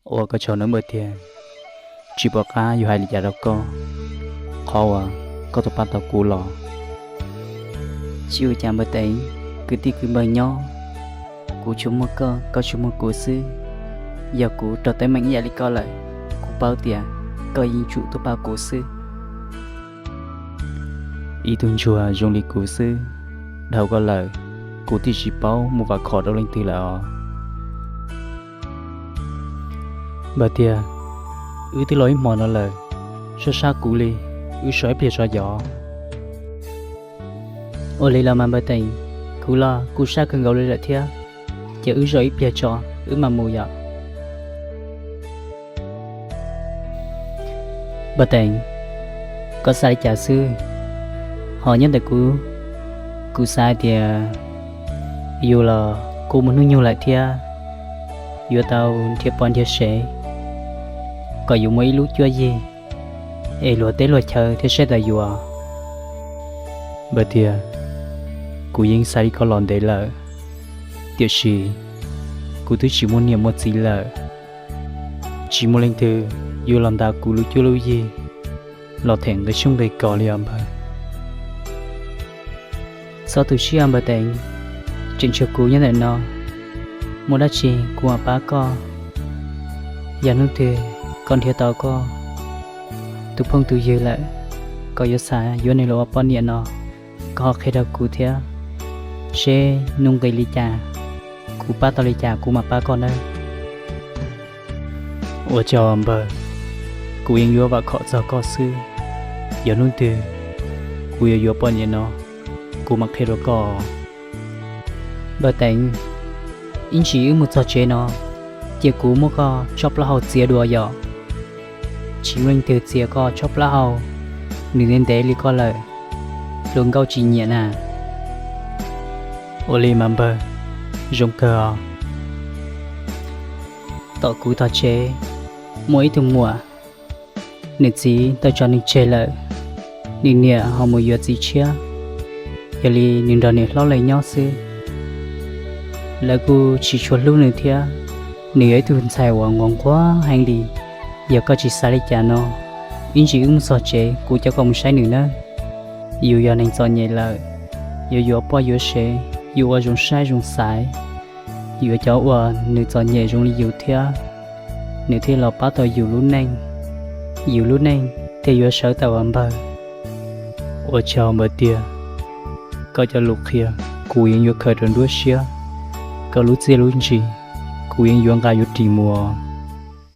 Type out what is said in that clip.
Ua koj tsaug nawb npawg Tiag, tsis pom qab yuav hais li cas rau koj, qhov uas koj tau pab tau kuv los. Tsis ua cas npawg Teev, kwv tij kwv npawg nyob, kuv tsuas muaj koj, koj tsuas muaj kuv xwb. Yog kuv raug teeb meem ib yam li koj lawm, kuv paub tias koj yeej tsum tuaj pab kuv xwb. Ib tug ntsuag zoo li kuv xwb, dhau koj lawm, kuv twb tsis paub mus vam khom rau leej twg lawm os. Npawg Tiag, wb twb los ib hmo no lawm, sab sab kuv li, wb so ib pliag tso yom. Ua li los mas npawg Teev, kuv los kuj sab kawg nkaus li lawm thiab, ces wb so ib pliag tso, wb mam mus yom. Npawg Teev, koj xav li cas xwb? Ho nyob ntawm kuv, kuv xav hais tias yus los kuj muaj hnub nyoog lawm thiab, yuav tau nrhiav poj nrhiav sev, kom yus muaj ib lub cuab yig, es luag teb luag chaw thiaj saib taus yus. Npawg Tiag, kuv yeej xav li koj los ntev lawm, tiam sis kuv twb tsis muaj niam muaj txiv lawm, tsis muaj leej twg yuav los ntas kuv lub cuab lub yig, los them nqi sub nqi kos li os npawg. Txhob tu siab npawg Teev, tseem tshuav kuv nyob ntawm no, muaj dab tsi kuv mam pab koj. Yog hnub twg koj nrhiav tau koj tus phooj tus ywg lawm, koj yuav xav yuav nws los ua poj niam no, koj ho qhia rau kuv thiab, seb nuj nqis li cas, kuv pab tau li cas kuv mam pab koj nawb. Ua tsaug npawg, kuv yeej yuav vam khom txog koj xwb. Yog hnub twg kuv yuav yuav poj niam no, kuv mam qhia rau koj. Npawg Teev, ib ntsis wb mus txog tsev no, cia kuv muab koj tsob plaub hau txiav dua yom. Tsis muaj leej twg txiav koj tsob plaub hau, nws ntev ntev li koj lawm, hluas nkauj tsis nyiam na. Ua li mas npawg, zoo kawg os. Tom kuv tog tsev, muaj ib tug muam, nws txiv tau tso nws tseg lawm, nws niam ho mus yuav txiv tshiab, yog li nws nrog niam hlob lawv nyob xwb. Lawv kuj tsis tshua hlub nws thiab, nws yog ib tug ntxhais uas nquag nquag heev li. Yog koj tsis xav li cas no, ib ntsis wb mus txog tsev kuv coj koj mus saib nws nawb. Yus yog neeg txom nyem lawm, yuav yuav poj yuav sev, yuav ua zoo saib zoo xaiv, yuav cov uas nws txom nyem zoo li yus thiab, nws thiaj los pab tau yus lub neej, yus lub neej thiaj yuav sawv tau os npawg. Ua tsaug npawg Tiag, koj cov lus qhia kuv yeej yuav khaws rau nruab siab, koj lub txiaj lub ntsig kuv yeej yuav nqa yuav ris mus.